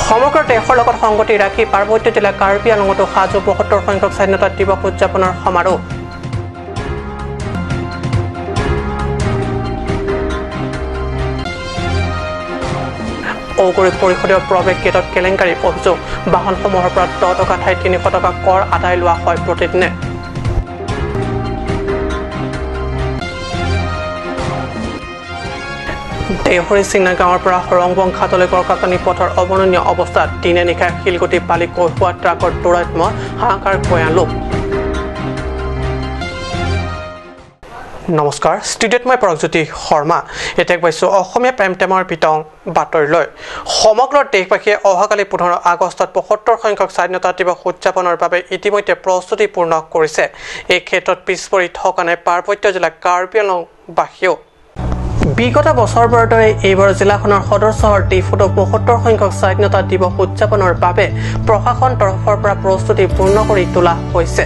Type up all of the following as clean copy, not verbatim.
সমগ্ৰ দেশৰ লগত সংগতি ৰাখি পাৰ্বত্য জিলা কাৰ্বি আংলঙতো সাজু ৭৫ সংখ্যক স্বাধীনতা দিৱস উদযাপনৰ সমাৰোহ। ঔগুৰি পৰিষদীয় প্ৰৱেশ গেটত কেলেংকাৰীৰ অভিযোগ। বাহনসমূহৰ পৰা ১০ টকা ঠাইত ৩০০ টকা কৰ আদায় লোৱা হয় প্ৰতিদিনে। দেহৰী চিংনা গাঁৱৰ পৰা ৰংবং ঘাটলৈ গড়কাটনি পথৰ অবৰ্ণনীয় অৱস্থাত দিনে নিশাই শিলগুটি বালি কঢ়িওৱা ট্ৰাকৰ দৌৰাত্ম্য হাহাকাৰ কয়া লোক। নমস্কাৰ, ষ্টুডিঅ'ত মই পৰকজ্যোতি শৰ্মা। এতিয়া পাইছোঁ অসমীয়া প্ৰাইম টাইমৰ বিতং বাতৰিলৈ। সমগ্ৰ দেশবাসীয়ে অহাকালি ১৫ আগষ্টত ৭৫ সংখ্যক স্বাধীনতা দিৱস উদযাপনৰ বাবে ইতিমধ্যে প্ৰস্তুতি পূৰ্ণ কৰিছে। এই ক্ষেত্ৰত পিছ পৰি থকা নাই পাৰ্বত্য জিলা কাৰ্বি আংলংবাসীয়েও। বিগত বছৰবোৰৰ দৰে এইবাৰ জিলাখনৰ সদৰ চহৰ ডিফুতো ৭৫ সংখ্যক স্বাধীনতা দিৱস উদযাপনৰ বাবে প্ৰশাসন তৰফৰ পৰা প্ৰস্তুতি পূৰ্ণ কৰি তোলা হৈছে।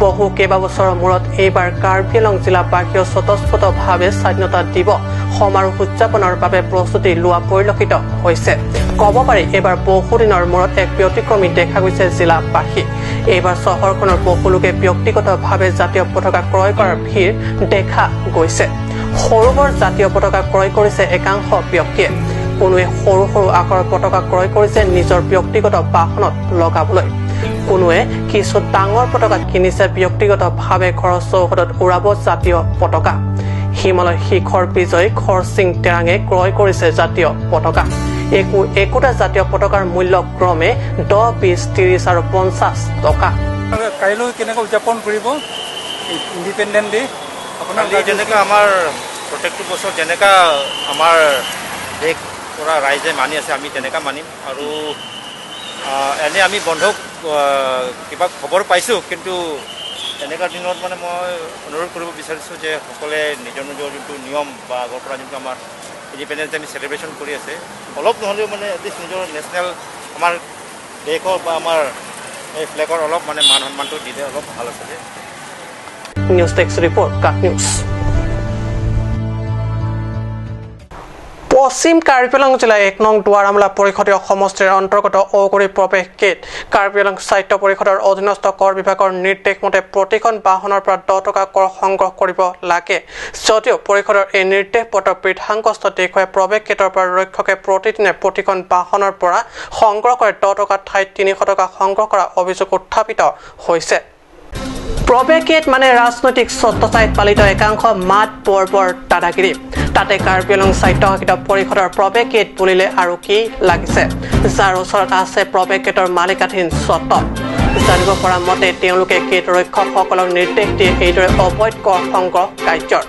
বহু কেইবাবছৰৰ মূৰত এইবাৰ কাৰ্বি আংলং জিলাবাসীয়ে স্বতঃস্ফূৰ্তভাৱে স্বাধীনতা দিৱস সমাৰোহ উদযাপনৰ বাবে প্ৰস্তুতি লোৱা পৰিলক্ষিত হৈছে। ক'ব পাৰি এইবাৰ বহুদিনৰ মূৰত এক ব্যতিক্ৰমী দেখা গৈছে জিলাবাসী। এইবাৰ চহৰখনৰ বহু লোকে ব্যক্তিগতভাৱে জাতীয় পতাকা ক্ৰয় কৰাৰ ভিৰ দেখা গৈছে। সৰু বৰ জাতীয় পতাকা ক্ৰয় কৰিছে একাংশ ব্যক্তিয়ে। কোনোৱে সৰু সৰু আকাৰৰ পতাকা ক্ৰয় কৰিছে নিজৰ ব্যক্তিগত বাহনত লগাবলৈ, কোনোৱে কিছু ডাঙৰ পতাকা কিনিছে ব্যক্তিগতভাৱে ঘৰৰ চৌহদত উৰাব জাতীয় পতাকা। হিমালয় শিখৰ বিজয়ী খৰসিং টেৰাঙে ক্ৰয় কৰিছে জাতীয় পতাকা। একো একোটা জাতীয় পতাকাৰ মূল্য ক্ৰমে ১০, ২০, ৩০ আৰু ৫০ টকা। কাইলৈ কেনেকৈ উদযাপন কৰিব ইণ্ডিপেণ্ডেণ্ট ডে? আপোনাৰ যেনেকৈ আমাৰ প্ৰত্যেকটো বছৰ যেনেকুৱা আমাৰ দেশ পৰা ৰাইজে মানি আছে, আমি তেনেকুৱা মানিম। আৰু এনে আমি বন্ধ কিবা খবৰ পাইছোঁ, কিন্তু এনেকুৱা দিনত মানে মই অনুৰোধ কৰিব বিচাৰিছোঁ যে সকলোৱে নিজৰ নিজৰ যোনটো নিয়ম বা আগৰ পৰা যোনটো আমাৰ ইণ্ডিপেণ্ডেঞ্চ ডে আমি চেলিব্ৰেশ্যন কৰি আছে, অলপ নহ'লেও মানে এটলিষ্ট নিজৰ নেশ্যনেল আমাৰ দেশৰ বা আমাৰ এই ফ্লেগৰ অলপ মানে মান সন্মানটো দিলে অলপ ভাল আছিলে। নিউজ ডেস্ক ৰিপৰ্ট, কাট নিউজ। পশ্চিম কাৰ্বি আংলং জিলাৰ ১ নং দুৱাৰমলা পৰিষদীয় সমষ্টিৰ অন্তৰ্গত ঔগুৰি প্ৰৱেশ গেট কাৰ্বি আংলং স্বায়ত্ত পৰিষদৰ অধীনস্থ কৰ বিভাগৰ নিৰ্দেশ মতে প্ৰতিখন বাহনৰ পৰা ১০ টকা কৰ সংগ্ৰহ কৰিব লাগে। যদিও পৰিষদৰ এই নিৰ্দেশ পত্ৰ বৃদ্ধাংকস্থ দেখুৱাই প্ৰৱেশ গেটৰ পৰা ৰক্ষকে প্ৰতিদিনে প্ৰতিখন বাহনৰ পৰা সংগ্ৰহ কৰে ১০ টকাৰ ঠাইত ৩০০ টকা সংগ্ৰহ কৰাৰ অভিযোগ উত্থাপিত হৈছে। প্ৰৱেশ গেট মানে ৰাজনৈতিক ছত্ৰছায়াত পালিত একাংশ মাত বৰ্বৰ দাদাগিৰি। তাতে কাৰ্বি আংলং স্বায়ত্তশাসিত পৰিষদৰ প্ৰৱেশ গেট বুলিলে আৰু কি লাগিছে, যাৰ ওচৰত আছে প্ৰৱেশ গেটৰ মালিকাধীন স্বত্ব। জানিব পৰা মতে তেওঁলোকে গেট ৰক্ষকসকলক নিৰ্দেশ দিয়ে এইদৰে অবৈধ কৰ সংগ্ৰহ কাৰ্যৰ।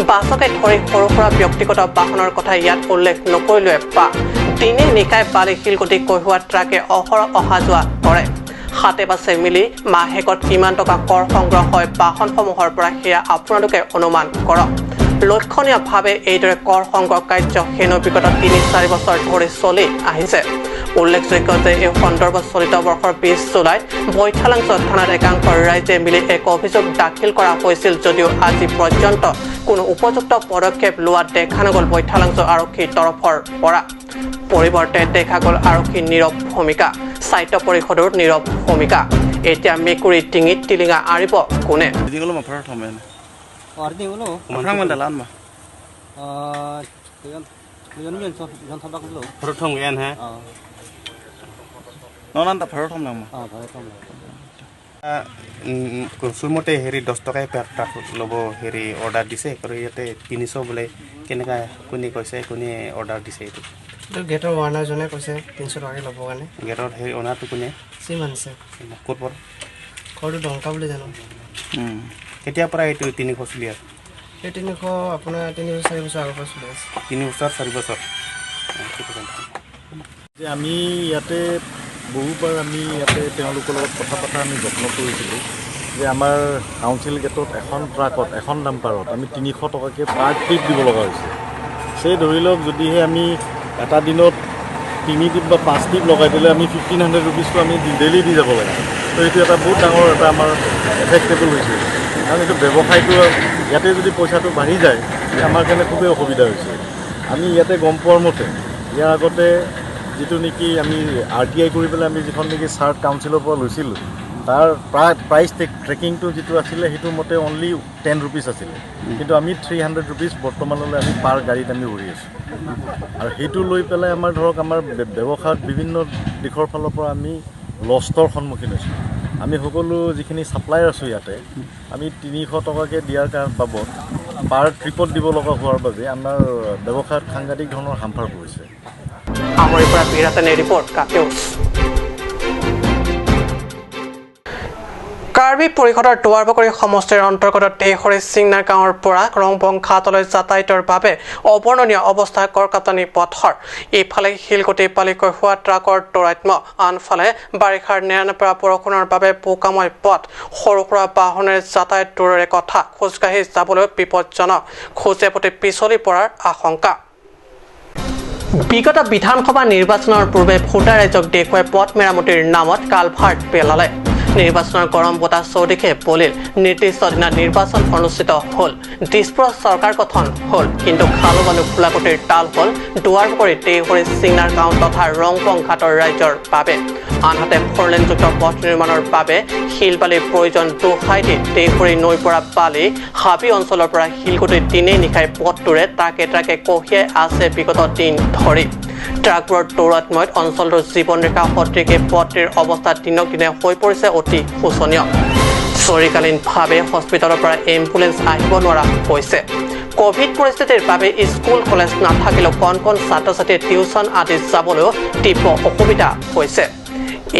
বাছকে ধৰি সৰু সুৰা ব্যক্তিগত বাহনৰ কথা ইয়াত উল্লেখ নকৰিলোৱে বা দিনে নিশাই বালি শিলগুটি কঢ়িওৱা ট্ৰাকে অহৰহ অহা যোৱা কৰে। হাতে পাছে মিলি মাহেকত কিমান টকা কৰ সংগ্ৰহ হয় বাহনসমূহৰ পৰা সেয়া আপোনালোকে অনুমান কৰক। লক্ষণীয়ভাৱে এইদৰে কৰ সংগ্ৰহ কাৰ্য হেনো বিগত ৩-৪ বছৰ ধৰি চলি আহিছে। উল্লেখযোগ্য যে এই সন্দৰ্ভত চলিত বৰ্ষৰ ২০ জুলাইত বৈঠালাংছ থানাত একাংশ ৰাইজে মিলি এক অভিযোগ দাখিল কৰা হৈছিল যদিও আজি পৰ্যন্ত কোনো উপযুক্ত পদক্ষেপ লোৱা দেখা নগ'ল বৈঠালাংছ আৰক্ষীৰ তৰফৰ পৰা। পৰিৱৰ্তে দেখা গ'ল আৰক্ষীৰ নীৰৱ ভূমিকা, স্বায়ত্ত পৰিষদৰ নীৰৱ ভূমিকা। এতিয়া মেকুৰী ডিঙিত টিলিঙা আঁৰিব কোনে? মতে হেৰি ১০ টকাই পেৰ তাত ল'ব হেৰি অৰ্ডাৰ দিছে, আৰু ইয়াতে ৩০০ বোলে। কেনেকুৱা কোনে কৈছে, কোনে অৰ্ডাৰ দিছে? এইটো গেটৰ অনাৰজনে কৈছে ৩০০ টকাকৈ ল'ব কাৰণে। গেটৰ হেৰি অনাৰটো কোনে? চিম আনিছে। ক'ত পৰ? ঘৰটো ডংকা বুলি জানো। কেতিয়াৰ পৰা এইটো ৩০০ চলি আছে? এই ৩০০ আপোনাৰ ৩ বছৰ ৪ বছৰ আগৰ পৰা চলি আছে। ৩ বছৰ ৪ বছৰ। যে আমি ইয়াতে বহুবাৰ আমি ইয়াতে তেওঁলোকৰ লগত কথা পতা আমি যত্ন কৰিছিলোঁ যে আমাৰ কাউন্সিল গেটত এখন ট্ৰাকত এখন ডাম্পাৰত আমি ৩০০ টকাকৈ পাৰ ট্ৰিপ দিব লগা হৈছে। সেই ধৰি লওক যদিহে আমি এটা দিনত ৩ ট্ৰিপ বা ৫ ট্ৰিপ লগাই দিলে আমি ১৫০০ ৰুপিজটো আমি ডেইলি দি যাব লাগে। তো এইটো এটা বহুত ডাঙৰ এটা আমাৰ এফেক্টেবল হৈছে, কাৰণ এইটো ব্যৱসায়টো ইয়াতে যদি পইচাটো বাঢ়ি যায় আমাৰ কাৰণে খুবেই অসুবিধা হৈছে। আমি ইয়াতে গম পোৱাৰ মতে ইয়াৰ আগতে যিটো নেকি আমি আৰ টি I কৰি পেলাই আমি যিখন নেকি চাৰ্ট কাউন্সিলৰ পৰা লৈছিলোঁ, তাৰ প্ৰাইচ ট্ৰেকিংটো যিটো আছিলে, সেইটো মতে অনলি 10 ৰুপিজ আছিলে। কিন্তু আমি 300 ৰুপিজ বৰ্তমানলৈ আমি পাৰ গাড়ীত আমি ভৰি আছোঁ। আৰু সেইটো লৈ পেলাই আমাৰ ধৰক আমাৰ ব্যৱসায়ত বিভিন্ন দিশৰ ফালৰ পৰা আমি লষ্টৰ সন্মুখীন হৈছোঁ। আমি সকলো যিখিনি ছাপ্লায়াৰ আছোঁ ইয়াতে, আমি 300 টকাকৈ দিয়াৰ কাৰণ বাবদ পাৰ ট্ৰিপত দিব লগা হোৱাৰ বাবে আমাৰ ব্যৱসায়ত সাংঘাতিক ধৰণৰ হামফাৰ পৰিছে। আমৰিৰ পৰা বিৰাটেনে ৰিপৰ্ট, কাটিউছ। কাৰ্বি পৰিষদৰ দুৱাৰবকৰি সমষ্টিৰ অন্তৰ্গত দেহৰি চিংনা গাঁৱৰ পৰা ৰংবং ঘাটলৈ যাতায়াতৰ বাবে অবৰ্ণনীয় অৱস্থা গড়কাপ্তানি পথৰ। ইফালে শিলগুটি পালিকৈ হোৱা ট্ৰাকৰ দৌৰাত্ম্য, আনফালে বাৰিষাৰ নেৰানেপেৰা বৰষুণৰ বাবে বোকাময় পথ। সৰু সুৰা বাহনেৰে যাতায়াত দূৰৰে কথা, খোজকাঢ়ি যাবলৈ বিপদজনক, খোজে প্ৰতি পিছলি পৰাৰ আশংকা। বিগত বিধানসভা নিৰ্বাচনৰ পূৰ্বে ভোটাৰ ৰাইজক দেখুৱাই পথ মেৰামতিৰ নামত কালভাৰ্ট পেলালে। নিৰ্বাচনৰ গৰম বতাহ চৌদিশে বলিল। নিৰ্দিষ্ট দিনা নিৰ্বাচন অনুষ্ঠিত হ'ল, দিছপুৰত চৰকাৰ গঠন হ'ল। কিন্তু খালো বালো খোলাকুটিৰ তাল হ'ল দুৱাৰবকৰি দেহৰি চিংনাৰ গাঁও তথা ৰংপং ঘাটৰ ৰাইজৰ বাবে। আনহাতে ফ'ৰলেনযুক্ত পথ নিৰ্মাণৰ বাবে শিল বালিৰ প্ৰয়োজন দোহাই দি দেহৰি নৈৰ পৰা বালি, হাবি অঞ্চলৰ পৰা শিলগুটি দিনে নিশাই পথটোৰে ট্ৰাকে ট্ৰাকে কঢ়িয়াই আছে বিগত দিন ধৰি। ট্ৰাকবোৰৰ দৌৰাত্ম্যত অঞ্চলটোৰ জীৱনৰেখা সদৃশ এই পথটিৰ অৱস্থা দিনক দিনে হৈ পৰিছে অতি শোচনীয়। জৰুৰীকালীনভাৱে হস্পিটেলৰ পৰা এম্বুলেন্স আহিব নোৱাৰা হৈছে। কভিড পৰিস্থিতিৰ বাবে স্কুল কলেজ নাথাকিলেও কণ কণ ছাত্ৰ ছাত্ৰীয়ে টিউচন আদি যাবলৈও তীব্ৰ অসুবিধা হৈছে।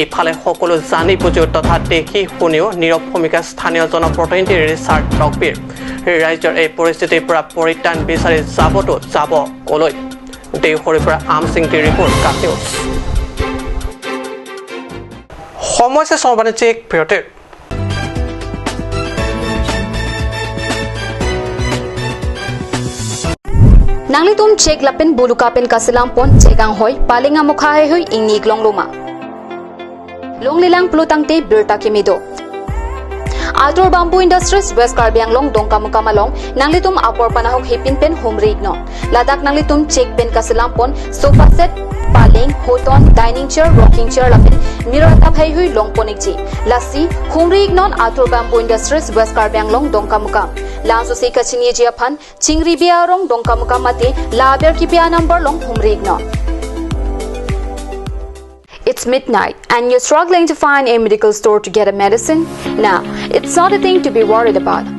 ইফালে সকলো জানি বুজিও তথা দেখি শুনিও নীৰৱ ভূমিকা স্থানীয় জনপ্ৰতিনিধি ৰিচাৰ্ড টকবিৰ। ৰাজ্যৰ এই পৰিস্থিতিৰ পৰা পৰিত্ৰাণ বিচাৰি যাবতো যাব কলৈ? দেওহৰিৰ পৰা আমচিংটিৰ ৰিপৰ্ট, কাটিউছ। সময় হৈছে বাণিজ্যিক বিৰতিৰ। Nangli tum chek lapin buluka pen kasilam pon chegang hoi palinga mukha he hui ingni glong loma. Long lilang plutang te birta kimido. Altor Bamboo Industries West Karbi Anglong Dongka Mukamalong Nangli tum apor panahok hipin pen humri no. Ladak nangli tum chek pen kasilam pon sofa set paling hoton dining chair rocking chair lapin mirror tap hai hui long ponik ji. Lasi humri non Altor Bamboo Industries West Karbi Anglong Dongka Mukam. Lanso se kachini jia phan chingri bia rong dongka mukam mate laber ki bia number long humri no. It's midnight and you're struggling to find a medical store to get a medicine? Now, it's not a thing to be worried about.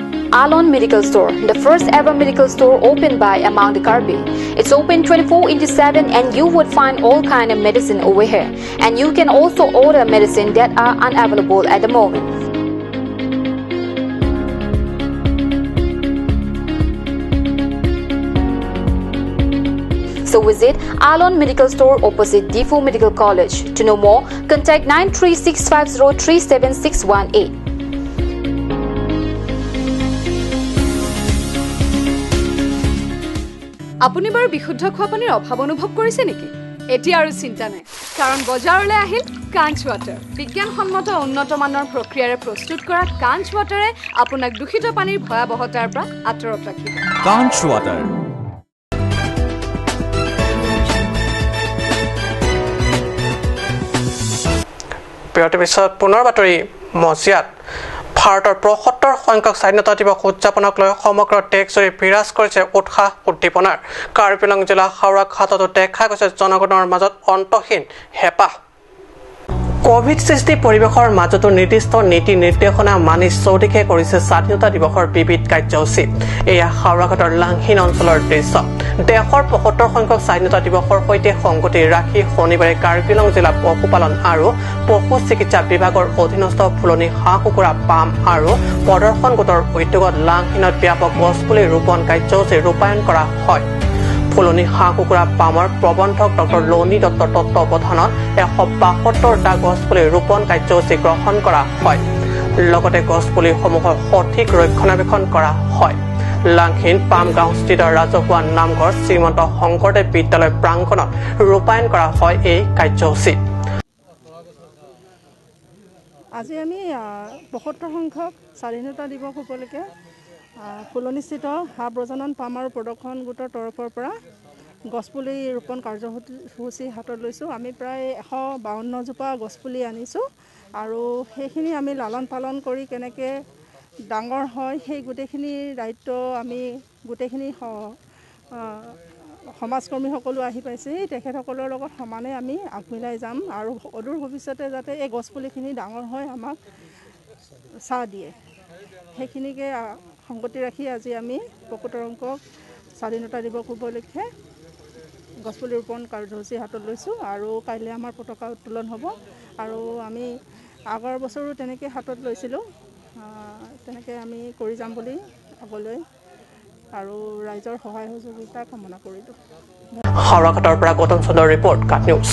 Alon Medical Store, the first ever medical store opened by among the Karbi. It's open 24/7 and you would find all kind of medicine over here. And you can also order medicine that are unavailable at the moment. So visit Alon Medical Store opposite Diphu Medical College. To know more, contact 93650 37618. আপুনি বাৰু বিশুদ্ধ খোৱা পানীৰ অভাৱ অনুভৱ কৰিছে নেকি? এতিয়া আৰু চিন্তা নাই, কাৰণ বজাৰলৈ আহিল কাঞ্চ ৱাটাৰ। বিজ্ঞানসন্মত উন্নত মানৰ প্ৰক্ৰিয়াৰে প্ৰস্তুত কৰা কাঞ্চ ৱাটাৰে আপোনাক দূষিত পানীৰ ভয়াৱহতাৰ পৰা আঁতৰত ৰাখিব। কাঞ্চ ৱাটাৰ। বিৰতিৰ পিছত পুনৰ বাতৰি মজিয়াত। ভাৰতৰ 75 সংখ্যক স্বাধীনতা দিৱস উদযাপনক লৈ সমগ্ৰ দেশজুৰি বিৰাজ কৰিছে উৎসাহ উদ্দীপনাৰ। কাৰ্বি আংলং জিলা হাওৰাঘাটতো দেখা গৈছে জনগণৰ মাজত অন্তহীন হেঁপাহ। কভিড সৃষ্টি পৰিৱেশৰ মাজতো নিৰ্দিষ্ট নীতি নিৰ্দেশনা মানি চৌদিশে কৰিছে স্বাধীনতা দিৱসৰ বিবিধ কাৰ্যসূচী। এয়া হাওৰাঘাটৰ লাংহিন অঞ্চলৰ দৃশ্য। দেশৰ 75 সংখ্যক স্বাধীনতা দিৱসৰ সৈতে সংগতি ৰাখি শনিবাৰে কাৰ্বি আংলং জিলা পশুপালন আৰু পশু চিকিৎসা বিভাগৰ অধীনস্থ ফুলনি হাঁহ কুকুৰা পাম আৰু প্ৰদৰ্শন গোটৰ উদ্যোগত লাংহিনত ব্যাপক গছপুলি ৰোপণ কাৰ্যসূচী ৰূপায়ণ কৰা হয়। ফুলনি হাঁহ কুকুৰা পামৰ প্ৰবন্ধক ডক্টৰ লনী দত্তৰ তত্বাৱধানত 172টা গছপুলি ৰোপণ কাৰ্যসূচী গ্ৰহণ কৰা হয়। লগতে গছপুলিসমূহৰ সঠিক ৰক্ষণাবেক্ষণ কৰা হয়। লাংহিন পাম গাঁওস্থিত ৰাজহুৱা নামঘৰ শ্ৰীমন্ত শংকৰদেৱ বিদ্যালয় প্ৰাংগণত ৰূপায়ণ কৰা হয় এই কাৰ্যসূচী। আজি আমি 75 সংখ্যক স্বাধীনতা দিৱস উপলক্ষে ফুলনিস্থিত হাঁহ প্ৰজনন পাম আৰু প্ৰদৰ্শন গোটৰ তৰফৰ পৰা গছপুলি ৰোপণ কাৰ্যসূচী হাতত লৈছোঁ। আমি প্ৰায় 152জোপা গছপুলি আনিছোঁ আৰু সেইখিনি আমি লালন পালন কৰি কেনেকৈ ডাঙৰ হয় সেই গোটেইখিনিৰ দায়িত্ব আমি গোটেইখিনি সমাজকৰ্মীসকলো আহি পাইছে, তেখেতসকলৰ লগত সমানে আমি আগমিলাই যাম আৰু অদূৰ ভৱিষ্যতে যাতে এই গছপুলিখিনি ডাঙৰ হৈ আমাক ছাঁ দিয়ে সেইখিনিকে সংগতি ৰাখি আজি আমি ৭৫ সংখ্যক স্বাধীনতা দিৱস উপলক্ষে গছপুলি ৰোপণ কাৰ্যসূচী হাতত লৈছোঁ আৰু কাইলৈ আমাৰ পতাকা উত্তোলন হ'ব। আৰু আমি আগৰ বছৰো তেনেকৈ হাতত লৈছিলোঁ, তেনেকৈ আমি কৰি যাম বুলি আগলৈ আৰু ৰাইজৰ সহায় সহযোগিতা কামনা কৰিলোঁ। হাওৰাঘাটৰ পৰা গৌতম চন্দ্ৰৰ ৰিপৰ্ট, কাট নিউজ।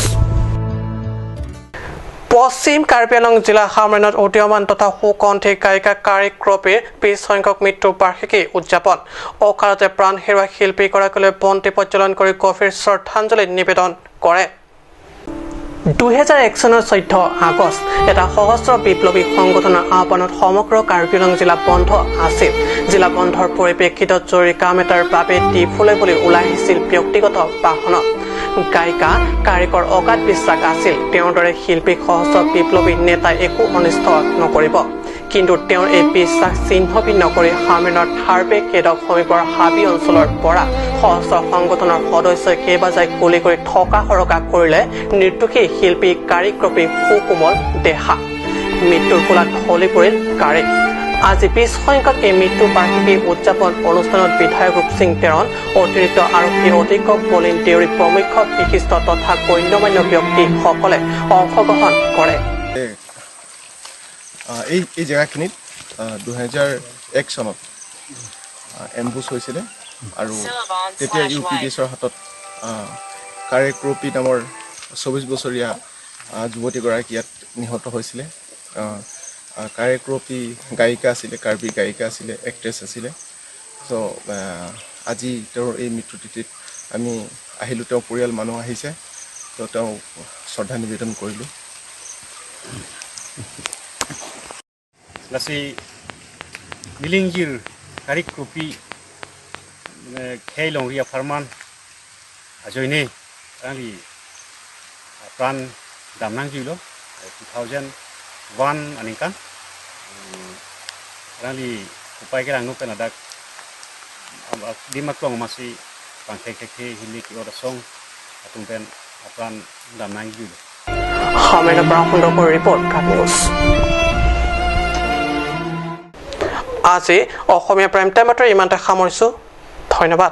পশ্চিম কাৰ্বি আংলং জিলা হামৰেনত উদীয়মান তথা সুকণ্ঠী গায়িকা কাৰিক ক্ৰপিৰ ২০ সংখ্যক মৃত্যু বাৰ্ষিকী উদযাপন। অকালতে প্ৰাণ হেৰুওৱা শিল্পীগৰাকীলৈ বন্তি প্ৰজ্বলন কৰি গভীৰ শ্ৰদ্ধাঞ্জলি নিবেদন কৰে। ২০০১ চনৰ ১৪ আগষ্ট এটা সশস্ত্ৰ বিপ্লৱী সংগঠনৰ আহ্বানত সমগ্ৰ কাৰ্বি আংলং জিলা বন্ধ আছিল। জিলা বন্ধৰ পৰিপ্ৰেক্ষিতত জৰুৰী কাম এটাৰ বাবে ডিফুলৈ বুলি ওলাই আহিছিল ব্যক্তিগত বাহনত। গায়িকা কাৰিকৰ অগাধ বিশ্বাস আছিল তেওঁৰ দৰে শিল্পীক সশস্ত্ৰ বিপ্লৱী নেতাই একো অনিষ্ট নকৰিব। কিন্তু তেওঁৰ এই বিশ্বাস চিহ্ন ভিন্ন কৰি হামৰেনৰ থাৰ্বে কেডক সমীপৰ হাবি অঞ্চলৰ পৰা সশস্ত্ৰ সংগঠনৰ সদস্যই কেইবাজাই গুলী কৰি থকা সৰকা কৰিলে নিৰ্দোষী শিল্পী কাৰিক্ৰপী সুকোমল দেহা। মৃত্যুৰ কোলাত ঢলি পৰিল কাৰিক। আজি ২০ সংখ্যক এই মৃত্যু বাৰ্ষিকী উদযাপন অনুষ্ঠানত বিধায়ক ৰূপসিং তেৰণ, অতিৰিক্ত আৰক্ষী অধীক্ষক বলিন দেউৰী প্ৰমুখ বিশিষ্ট তথা গণ্যমান্য ব্যক্তিসকলে অংশগ্ৰহণ কৰে। এই জেগাখিনিত ২০০১ চনত এম্বুছ হৈছিলে আৰু তেতিয়া ইউ পি ডি এছৰ হাতত কাৰেক্ৰপি নামৰ ২৪ বছৰীয়া যুৱতীগৰাকী ইয়াত নিহত হৈছিলে। কাৰেক্ৰপি গায়িকা আছিলে, কাৰ্বি গায়িকা আছিলে, এক্ট্ৰেছ আছিলে। চ' আজি তেওঁৰ এই মৃত্যু তিথিত আমি আহিলোঁ, তেওঁৰ পৰিয়াল মানুহ আহিছে, ত' তেওঁ শ্ৰদ্ধা নিবেদন কৰিলোঁ। Nasi milingir karik kopi khailong ria farman ajoine rangi pran damnang jilo 2001 aningkan rangi upai ke rangu penadak dimaklong masih pangkai keke hili ki ora song atung pen pran damnang jilo. Hamena Brahmundor report, Kat News. আজি অসমীয়া prime টাইমত ইমানতে সামৰিছোঁ। ধন্যবাদ।